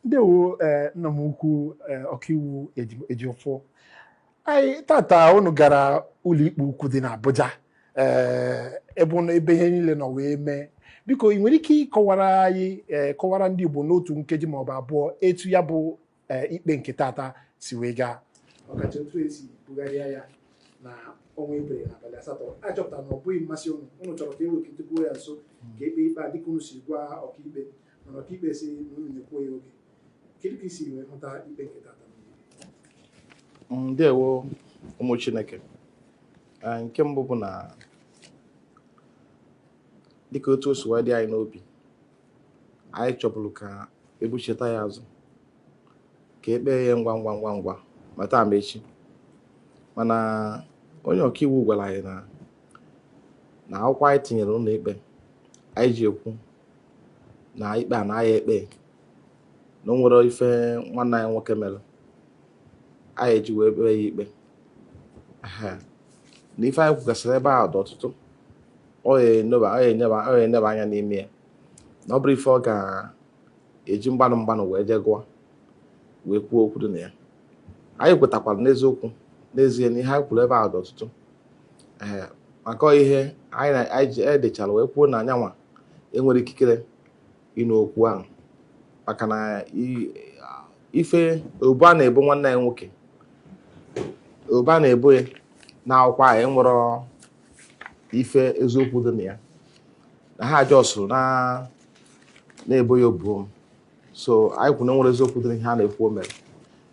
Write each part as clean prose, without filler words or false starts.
Ndewo. Nna m ukwu, ọkaiwu Ejiofor, anyị tata unu gara ụlọikpe ukwu dị n'Abuja, ebe ihe niile nọ wee mee. Biko, ị nwere ike ịkọwara anyị, kọwara ndị Igbo n'otu nkeji maọbụ abụọ etu ya bụ ikpe nke tata si wee gaa, ọkacha otu esi bugharịa ya na ọnwa Eprel n'abalị 8? A chọpụtara na ọ bụghị mmasị unu. Unu chọrọ ka e wekọtakwuo ya nso ka ekpe ikpe a dịka unu si gwa ọkaikpe, mana ọkaikpe si na unu nyekwuo ya oge. Kedu ka isi wee hụta ikpe nke tata? Ndewo, ụmụ Chineke. Nke mbụ bụ na dịka otu o si wee dị anyị n'obi, anyị chọpụrụ ka ebucheta ya azụ ka ekpee ya ngwa ngwa ngwa ngwa ma taa ma echi, mana onye ọkaiwu gwara anyị na akwụkwọ anyị tinyere ụlọ ikpe anyị ji ekwu na ikpe a na-aya ekpe na o nwere ife nwanne anyị nwoke mere anyị eji wee kpee ya ikpe. Ehe. Na ife anyị kwugasịrị ebe ahụ dị ọtụtụ, ọ ya eneba anya n'ime ya, na ọ bụrụ ife ọ ga-eji mgbanụ mgbanụ wee jee gụọ wee kwuo okwu dị na ya. Anyị kwetakwara n'eziokwu n'ezie na ihe anyị kwuru ebe ahụ dị ọtụtụ. Ee, maka ihe anyị anyị ji edechara wee kwuo na anyanwa enwere ikikere ịnụ okwu ahụ, maka na ife obu a na-ebo nwanne anyị nwoke, obu a na-ebo ya na akwụkwọ ahụ enwero ife eziokwu dị na ya, na ha jọsụrụ na na-ebo ya obuo. So anyị kwuru na enwere eziokwu dị n'ihe a na-ekwu o mere.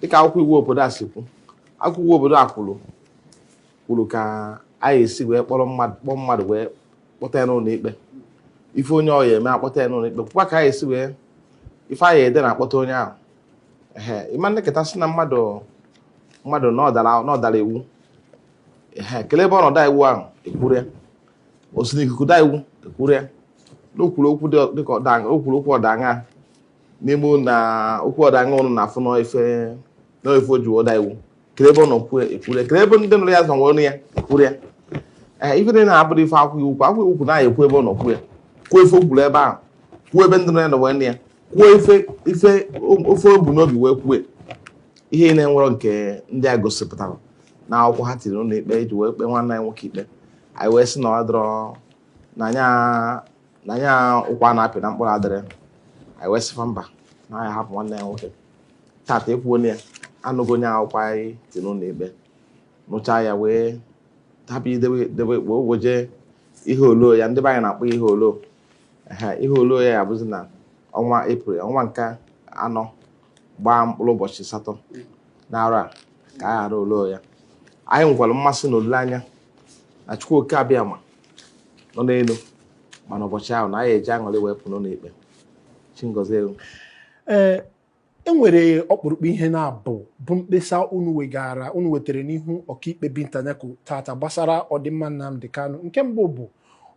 Dịka akwụkwọ iwu obodo a si kwu, akwụkwọ iwu obodo a kwuru ka anyị esi wee kpọrọ mmadụ, kpọọ mmadụ wee kpọta ya n'ụlọ ikpe, ife onye ọ ya eme akpọta ya n'ụlọ ikpe, kwukwa ka anyị esi wee ife anyị ede na-akpọta onye ahụ. Ehe, ịma nnekọta sị na mmadụ na ọ dara iwu. Ehe, kelee ebe ọ nọ daa iwu ahụ, ekwuru ya. O si n'ikuku daa iwu, ekwuru ya. Na o kwuru okwu dịka o kwuru okwu ọdaṅa n'ime na okwu ọdaṅa ụnụ na-afụ n'ife o ji wee daa iwu. Kelee ebe ọ nọ kwuo, ekwuru ya. Kelee ebe ndị nụrụ ya zọ nwere ya, ekwuru ya. Ee, ife dị na-abụrụ ife akwụkwọ iwu akwụkwọ iwu kwuru na ekwu ebe ọ nọ kwuo ya, kwuo ife o kwuru ebe ahụ, kwuo ebe ndị nụrụ ya nọ wee nụ ya, kwuo ife ofe o bu n'obi wee kwuo. Ihe na-enwero nke ndị a gosipụtara na akwụkwọ ha tiri n'ụlọ ikpe iji wee kpee nwanne anyị nwoke ikpe, anyị wee sị na ọ dọrọ na anya ụkwụ a na-apị na mkpụrụ adịrị. Anyị wee sịfa mba, na anyị hapụ nwanne ya nwoke. Tata ekwuo ya, anụgo onye akwụkwọ anyị tiri n'ụlọ ikpe, nụchaa ya wee hapụ idebe debe wee weje ihe olo ya. Ndị be anyị na-akpọ ihe olo. Ehe, ihe olo ya ya abụzi na ọnwa Eprel, ọnwa nke anọ gbaa mkpụrụ ụbọchị 8 n'arọ a ka a ghara olo ya. Anyị nwekwara mmasị na olileanya na Chukwu Oke Abịama nọ n'elu, mana ụbọchị ahụ na anyị eji aṅụrị wee pụ n'ụlọ ikpe. Chi ngọzie. Ee, e nwere ọkpụrụkpụ ihe na-abụ bụ mkpesa unu wegara, unu wetara n'ihu ọkaikpe Binta Nyako tata gbasara ọdịmma Nnamdi Kanu. Nke mbụ bụ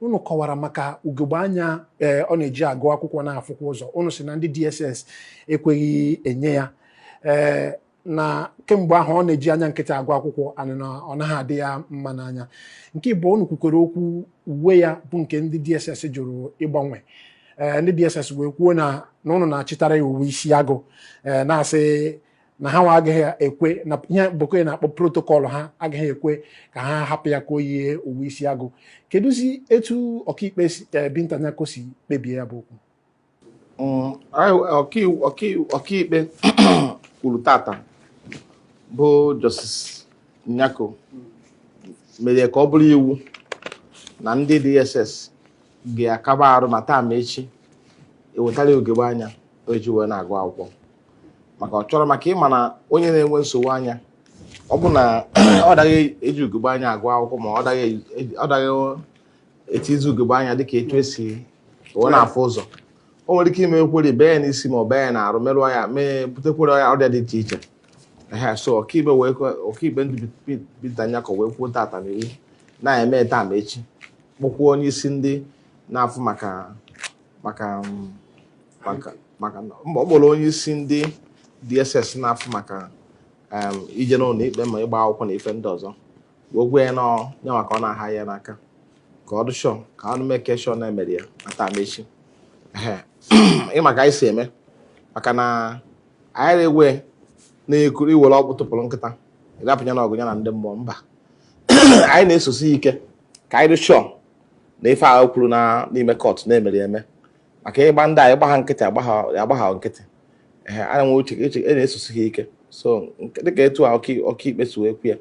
unu kọwara maka ugegbe anya ee ọ na-eji agụ akwụkwọ na-afụkwa ụzọ. Unu si na ndị DSS ekweghị enye ya, ee, na kemgbe ahụ ọ na-eji anya nkịtị agụ akwụkwọ anị na ọ naghị adị ya mma n'anya. Nke ịbụọ, unu kwukwere okwu uwe ya bụ nke ndị DSS jụrụ ịgbanwe. Ee, ndị DSS wee kwuo na ụnụ na-achịtara ya uwe isi agụ, ee, na-asị na ha nwa agaghị ekwe na ihe bekee na-akpọ protocol, ha agaghị ekwe ka ha hapụ ya ka o yie uwe isi agụ. Kedụzi etu ọkaikpe Binta Nyako si kpebie ya bụ okwu? Ọkaikpe kwuru tata bụ Justice Nyako mere ka ọ bụrụ iwu na ndị DSS ga-akaba arụ ma taa ma echi ewetara ya ugegbe anya o ji wee na-agụ akwụkwọ, maka ọ chọrọ maka ịma na onye na-enwe nsogbu anya, ọ bụ na ọ daghị eji ugegbe anya agụ akwụkwọ, ma ọ daghị etizi ugegbe anya dịka etu esi wee na-afụ ụzọ, o nwere ike ime ekweri bee ya n'isi ma ọ bee ya n'arụ, merụọ ya, mee butekwere ya ọrịa dị iche iche. Ehe, so ọkaikpe ndị Binta Nyako wee kwuo tata n'iwu na-eme taa ma echi kpọkwuo onye isi ndị na-afụ maka mba, ọ kpọrọ onye isi ndị DSS na-afụ maka ije n'ụlọ ikpe ma ịgba akwụkwọ na ife ndị ọzọ, wee gwa ya nọ ya maka ọ na-aha ya n'aka ka ọ dị sure ka ọ make sure na emere ya na taa ma echi. Ehe, ịma ka anyị si eme maka na Anyị na-ewe na-ekuru iwere ọkpụ tụpụrụ nkịta ịrapụ ya na ọgụ ya na ndị mmụọ mba. Anyị na-esosi ike ka anyị dị sure na ife ahụ kwuru na n'ime court na-emere eme, maka ịgba ndị a, ịgba ha nkịtị, agba ha nkịtị. Ee, a na-enwe uche uche, e na-esosi ha ike. So dịka etu a ọkaikpe si wee kwu ya,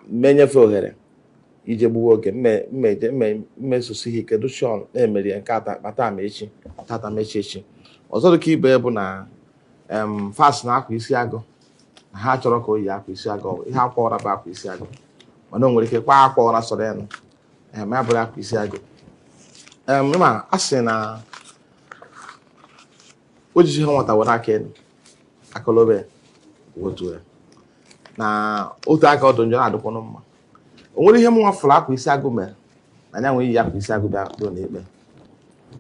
menyefe ohere ije gbuwe oge mmeje mmesosi ha ike, dị sure na-emeri ya nke ata ma echi tata ma echi echi. Ọzọ dịka ibe bụ na fast na akwa isi agụ na ha chọrọ ka o yi akwa isi agụ. Ihe akwa ụra bụ akwa isi agụ, mana o nwere ike kwa akwa ụra sọrọ ya nụ, ma ya bụrụ akwa isi agụ. Ma a sị na ojiji ha nwata were aka elu akọlobe wetuo ya na otu aka ọdụ njọ na-adịkwanụ mma. O nwere ihe m nwafụrụ akwa isi agụ mere na ya nwere iyi akwa isi agụ bịa bịa n'ikpe.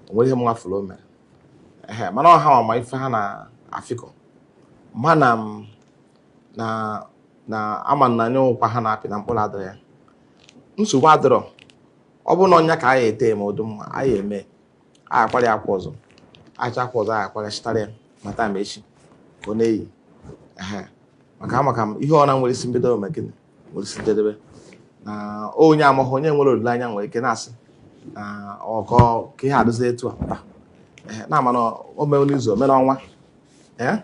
O nwere ihe m nwafụrụ o mere. Ehe, mana ọha ma ife ha na-afịkọ mana m na na ama na anya ụkwa ha na-apị na mkpụrụ adịrọ ya, nsogbu adịrọ. Ọ bụrụ na ọnya ka anyị ete ma ọdụ mma, anyị eme, anyị akwara ya akwa ọzọ, acha akwa ọzọ, anyị akwara chitara ya mata ma echi ka ọ na-eyi. Ehe, maka m ihe ọ na nwere isi mbido ome gịnị nwere isi njedebe, na onye amaghị onye nwere olileanya nwere ike na-asị na ọkọ ka ihe adịzi etu a, mba. Ehe, na ama na o mee n'izu, o mee n'ọnwa. Ee,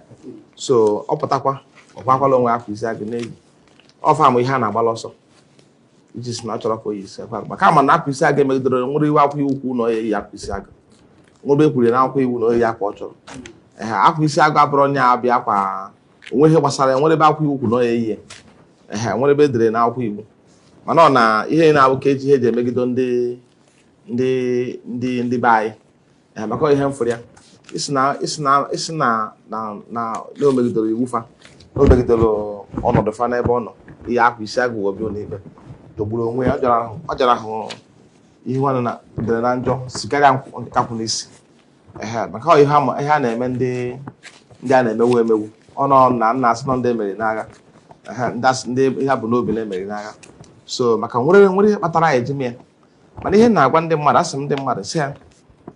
so ọ pụtakwa, ọ kwakwala onwe akwa isi agụ na-eyi ọfa ama ihe a na-agbala ọsọ iji si na ọ chọrọ ka o yi isi agụ, maka ama na akwa isi agụ emegidere nwere iwu akwụkwọ iwu kwu na ọ ya eyi akwa isi agụ, nwere ekwuru na akwụkwọ iwu na oyi akwa ọ chọrọ. Ee, akwa isi agụ abụrụ onye abịa akwa onwe ihe gbasara ya, nwere ebe akwụkwọ iwu kwu na ọ ya eyi ya. Ee, nwere ebe edere na akwụkwọ iwu, mana ọ na ihe na-abụ ka eji ihe eji emegide ndị be anyị. Ee, maka ihe m fụrụ ya isi na na na na o megidere iwu fa, na o megidere ọnọdụ fa n'ebe ọ nọ ihe akwa isi agụ wee bịa n'ikpe jọgburu onwe ya. Ọ jara ahụ ihe nwanne na dere na njọ sikarịa nkakwụ n'isi. Ehe, maka ọ ihe ihe a na-eme ndị a na-emewu emewu ọ nọ na nna asị nọ ndị emeri n'agha. Ehe, ndị asị ndị ihe bụ n'obi na-emeri n'agha. So maka nwere ihe kpatara anyị eji mee ya. Mana ihe m na-agwa ndị mmadụ, asị m ndị mmadụ sị ha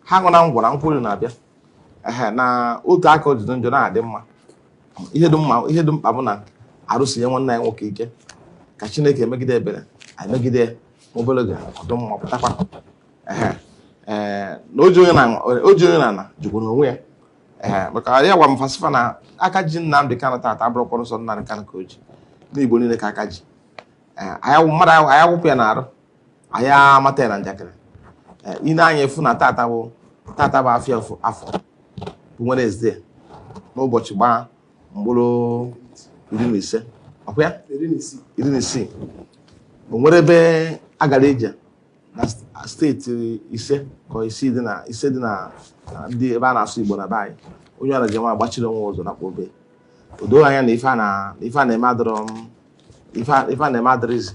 ha ṅụ na ngwọ na nkwụ na-abịa. Ehe, na otu aka o jide njọ na-adị mma. Ihe dị mma, ihe dị mkpa bụ na arụsinye nwanne anyị nwoke ike ka Chineke emegide ebere anyị megide ya obere oge ọdụ mma pụtakwa. Ehe, ee, na o ji onye na o ji onye na ana jikwara onwe ya. Ee, maka ya gwa m fasifa na aka ji Nnamdị Kanụ tata abụrụkwa nsọ Nnamdị Kanụ ka o ji n'Igbo niile ka aka ji. Ee, anyị mmadụ anyị awụpụ ya n'arụ, anyị amata ya na njakịrị. Ee, ị na-anya efu na tata bụ afịa afọ bụ Wednesday n'ụbọchị gbaa mkpụrụ 15, ọkwa ya? 16. 16. O nwere ebe a gara ije na steeti ise ka isii dị na ise dị na ndị ebe a na-asụ Igbo na be anyị, onye ọra ji nwa agbachiri onwe ụzọ nakwa obe o doo anya na ife a na ife a na-eme adịrọ m ife a na-eme adịrịzi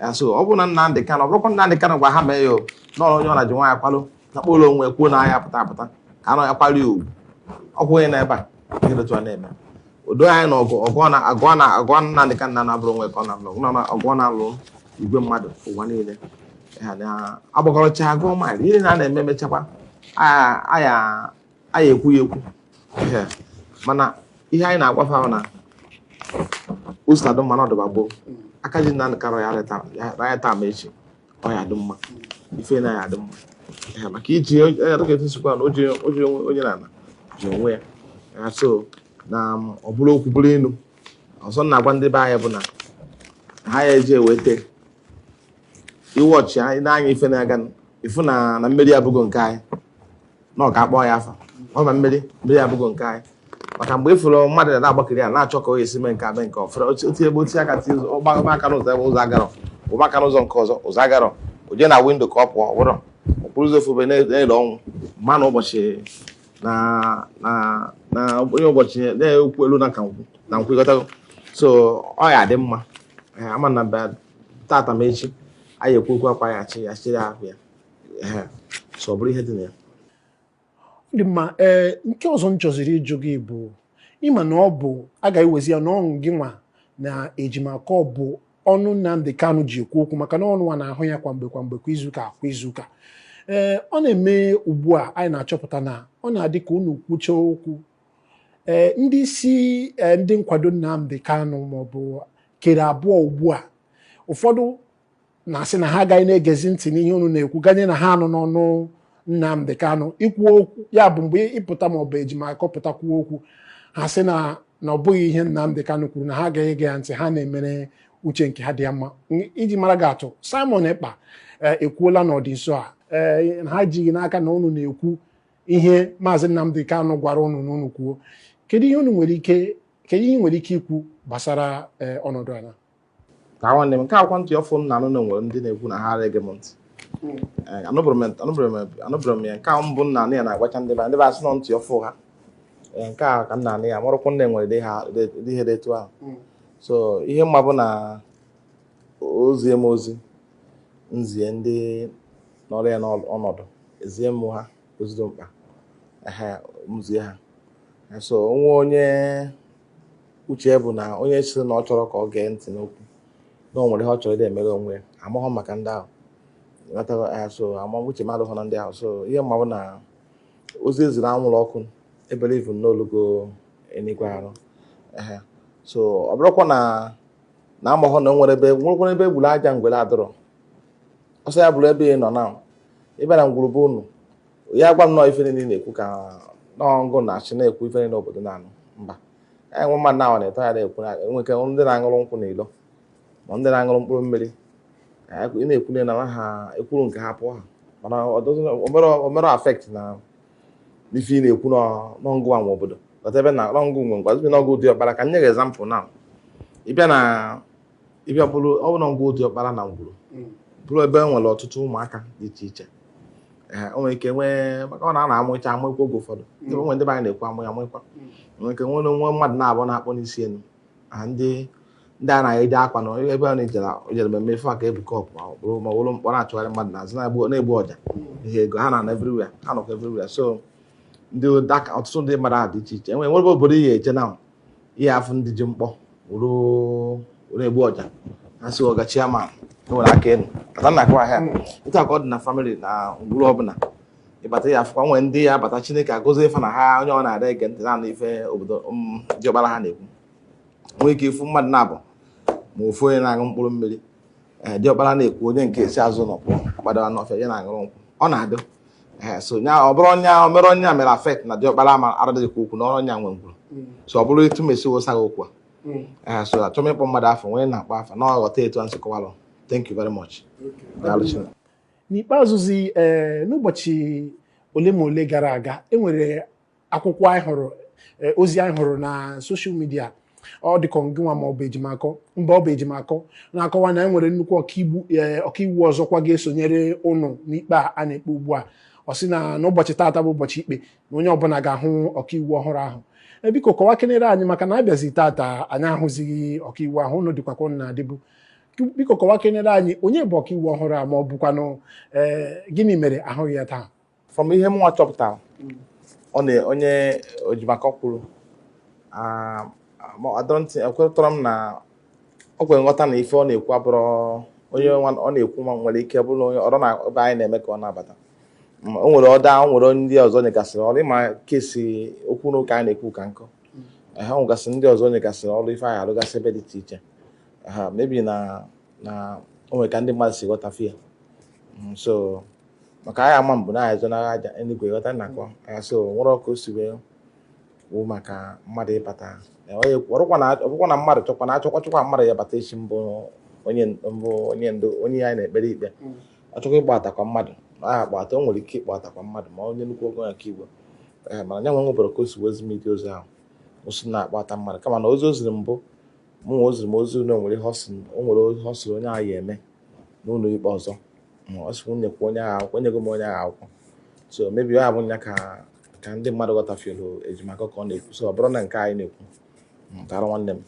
ya. So ọ bụrụ na Nnamdị Kanụ, ọ bụrụkwa Nnamdị Kanụ gwa ha mee ya, o nọrọ onye ọra ji nwa ya kwalụ nakpọ ụlọ onwe kwuo na ahịa pụta apụta ka anọ ya kwali ugwu ọkwa onye na ebe a ihe dị otu a na-eme, o doo anya na ọgụ ọgụ ọ na agụ ọ na agụ Nnamdị Kanụ na-abụrụ onwe ka ọ na-alụ ọgụ na ọgụ ọ na-alụ igwe mmadụ ụwa niile ha na agbakọrọcha agụọ maịlị ihe na a na-eme emechakwa aya aya ekwu ya ekwu. Ehe. Mana ihe anyị na-agwafa ahụ na ụzọ adị mma na ọdịba gboo aka ji Nnamdị Kanụ ya raya taa ma echi ọ ya adị mma, ife na ya adị mma. Ehe, maka iji ya dịka etu sikwa na o ji onye na ala ji onwe ya. Ya so na ọ bụrụ okwu bụrụ elu ọzọ m na-agwa ndị be anyị bụ na ha ya eji eweta iwọchị anyị n'anya ife na-aga ifu na mmeri abụgo nke anyị na ọ ga-akpọ ya afa ọ ma mmeri abụgo nke anyị, maka mgbe ịfụrụ mmadụ na-agbakiri ya na-achọ ka o esi mee nke a mee nke ọfụrụ otu ebe otu aka tie ụzọ ọgba aka n'ụzọ ebe ụzọ agarọ ụba aka n'ụzọ nke ọzọ ụzọ agarọ o jee na window ka ọ pụọ wụrọ okporo ụzọ ofube na-ele ọnwụ ma na ụbọchị na na na onye ụbọchị na-ekwu elu na nka nkwụ na nkwụ ịghọtago. So ọ ya adị mma. Ee, ama na mbe tata ma echi anyị ekwu okwu akwa ya achị ya chịrị ahụ ya. Ee, so ọ bụrụ ihe dị na ya. Ọ dị mma. Ee, nke ọzọ m chọziri ịjụ gị bụ ịma na ọ bụ a ga-ewezi ya n'ọṅụ gị nwa na Ejimakor bụ ọnụ Nnamdi Kanu ji ekwu okwu, maka na ọnụ nwa na-ahụ ya kwa mgbe kwa mgbe, kwa izuụka kwa izuụka. Ee, ọ na-eme ugbu a anyị na-achọpụta na ọ na-adị ka unu kwuchaa okwu. Ndị isi, ndị nkwado Nnamdi Kanu maọbụ kere abụọ ugbu a. Ụfọdụ na-asị na ha agaghị na-egezi ntị n'ihe unu na-ekwu ganye na ha anụ n'ọnụ Nnamdi Kanu ikwu okwu ya bụ mgbe ịpụta maọbụ Ejimakor pụta kwuo okwu, ha sị na ọ bụghị ihe Nnamdi Kanu kwuru, na ha agaghị ege ya ntị, ha na-emere uche nke ha dị ya mma. Iji mara gị atụ, Simon Ekpa ekwuola n'ọdị nso a, na ha jighị n'aka na unu na-ekwu ihe Maazị Nnamdi Kanu gwara unu na unu kwuo. Kedu ihe nwere ike ikwu gbasara ọnọdụ a na? Ka nwanne m, nke akwụkwọ ntị ọfụ m na-anụ na nwere ndị na-ekwu na ha ege m ntị. Anụbụrụ m ya nke a mbụ m na-anụ ya na-agwacha ndị be asị nọ ntị ọfụ ha. Nke a ka m na-anụ ya marakwa nne nwere dị ihe dị etu ahụ. So ihe mma bụ na ozie m ozi nzie ndị nọrọ ya n'ọnọdụ ezie m ha ozi dị mkpa, ehe m zie ha. So onwe onye uche bụ na onye sị na ọ chọrọ ka ọ gee ntị n'okwu na o nwere ihe ọ chọrọ ịdị emere onwe ya, amaghọ maka ndị ahụ. Ghọtago? So ama uche m adịghọ na ndị ahụ. So ihe mma bụ na ozi eziri anwụrụ ọkụ ebelieve n'olugo enigwe arụ. Ehe so ọ bụrụkwa na amaghọ na o nwere ebe nwerekwa ebe egburu aja ngwere adọrọ ọsọ ya bụrụ ebe ị nọ na ịbịa na ngwurube unu ya gwa m nọọ ife niile ị na-ekwu ka nọọ ngụ na-achị na-ekwu ife niile obodo na-anụ mba enwe mmadụ na na-eto ya na-ekwu na enwe ike ndị na-aṅụrụ nkwụ n'ilo ma ndị na-aṅụrụ mkpụrụ mmiri ị na-ekwu na ha ekwuru nke ha pụọ ha, mana o mere affect na ife ị na-ekwu n'ọngụ nwe obodo. But ebe na n'ọngụ nwe ngwa n'ọgụ ụdị ọkpara ka nye gị example na ịbịa na ịbịa bụrụ ọ bụ na ngwa ụdị ọkpara na ngwuru bụrụ ebe e nwere ọtụtụ ụmụaka dị iche iche. Ee, o nwere ike nwee maka ọ na a na-amụcha amụkwa oge ụfọdụ ndị nwere ndị be anyị na-ekwu amụ ya amụkwa nwere ike nwere nwe mmadụ na-abụọ na-akpọ n'isi elu ha ndị a na-eji akwa na ebe a na-ejere ejere mmemme ife aka ebu kọpụ ma ọ bụrụ ma ọ bụrụ mkpọ na-achụgharị mmadụ n'azụ na-egbu ọja ihe ego ha na everywhere, ha nọkwa everywhere. So ndị daka ọtụtụ ndị mmadụ ahụ dị iche iche enwere nwere obodo ihe eche na ihe afụ ndị ji mkpọ were were egbu ọja ha si ọga chairman enwere aka elu kata na akụ ahịa etu a ka ọ dị na family na ngwuru ọbụla ịbata ya afụkwa nwere ndị ya abata Chineke agọzie ife na ha onye ọ na-ada ege ntị naanị ife obodo diọkpara ha na-ekwu nwee ike ịfụ mmadụ na-abụ ma ofu onye na-aṅụ mkpụrụ mmiri, ee, diọkpara na-ekwu onye nke esi azụ nọ pụọ gbadara n'ọfịa ya na-aṅụrụ nkwụ ọ na-adị. Ee, so nya ọ bụrụ onye o mere onye a mere affect na diọkpara ama aradịghịkwa okwu na ọrụ onye nwe ngwuru. So ọ bụrụ etu mesi wosa gị okwu a. Ee, so achọm ịkpọ mmadụ afọ nwee na-akpọ afọ na ọ ghọta etu a nsị kọwalụ. Thank you very much. Daalụ Chineke. N'ikpeazụzi, ee, n'ụbọchị ole ma ole gara aga e nwere akwụkwọ anyị hụrụ, ozi anyị hụrụ na social media. Ọ dịka ngịnwa ma ọ bụ Ejimakor mba ọ bụ Ejimakor na-akọwa na e nwere nnukwu ọkaiwu ọzọkwa ga-esonyere ụnụ n'ikpe a na-ekpe ugbu a. Ọ sị na n'ụbọchị taata bụ ụbọchị ikpe na onye ọbụla ga-ahụ ọkaiwu ọhụrụ ahụ. Biko kọwa kenere anyị maka na abịazi taata anyị ahụzighị ọkaiwu ahụ ụnụ dịkwa ka ụnụ na-adịbu. Biko kọwa kenere anyị onye bụ ọkaiwu ọhụrụ a ma ọ bụkwanụ gịnị mere ahụghị ya taa? From ihe mụnwa chọpụtara ọ na onye Ejimakor kwuru, I don't think ekwetọrọ m na o kwere nghọta na ife ọ na-ekwu abụrụ onye ọ na-ekwu ma nwere ike bụrụ onye ọrụ na ebe anyị na-eme ka ọ na-abata. O nwere ọda o nwere ndị ọzọ nyegasịrị ọrụ ịma kesi okwu n'ụka anyị na-ekwu ka nkọ ha nwegasị ndị ọzọ nyegasịrị ọrụ ife anyị arụgasị ebe dị iche iche ha maybe na o nwere ka ndị mmadụ si ghọtafe ya. So maka anyị ama mbụ na anyị ezonara aja eluigwe ghọta na akọ ya. So nwere ọkụ o si wee wụ maka mmadụ ịbata. Onye ọrụkwa na mmadụ chọkwa na achọkwa chọkwa mmadụ ya bata echi mbụ onye mbụ onye ndu onye anyị na-ekpere ikpe ọ chọkwa ịkpọ atakwa mmadụ na aha akpọ ata o nwere ike ịkpọ atakwa mmadụ ma onye nnukwu ogo nke igwe. Ee, mana ya nwe nwebere ka o si wee zi m ịdị ozi ahụ o si na-akpọ ata mmadụ kama na ozi o ziri mbụ mụ nwe o ziri m ozi na o nwere ihe ọ sị o nwere ihe ọ sịrị onye ahụ ya eme n'ụlọ ikpe ọzọ. Ọ sị m nyekwa onye ahụ akwụkwọ enyego m onye ahụ akwụkwọ. So maybe ọ bụ ya ka ndị mmadụ ghọtafielu Ejimakor ka ọ na-ekwu. So ọ bụrụ na nke anyị na-ekwu, daalụ nwanne m.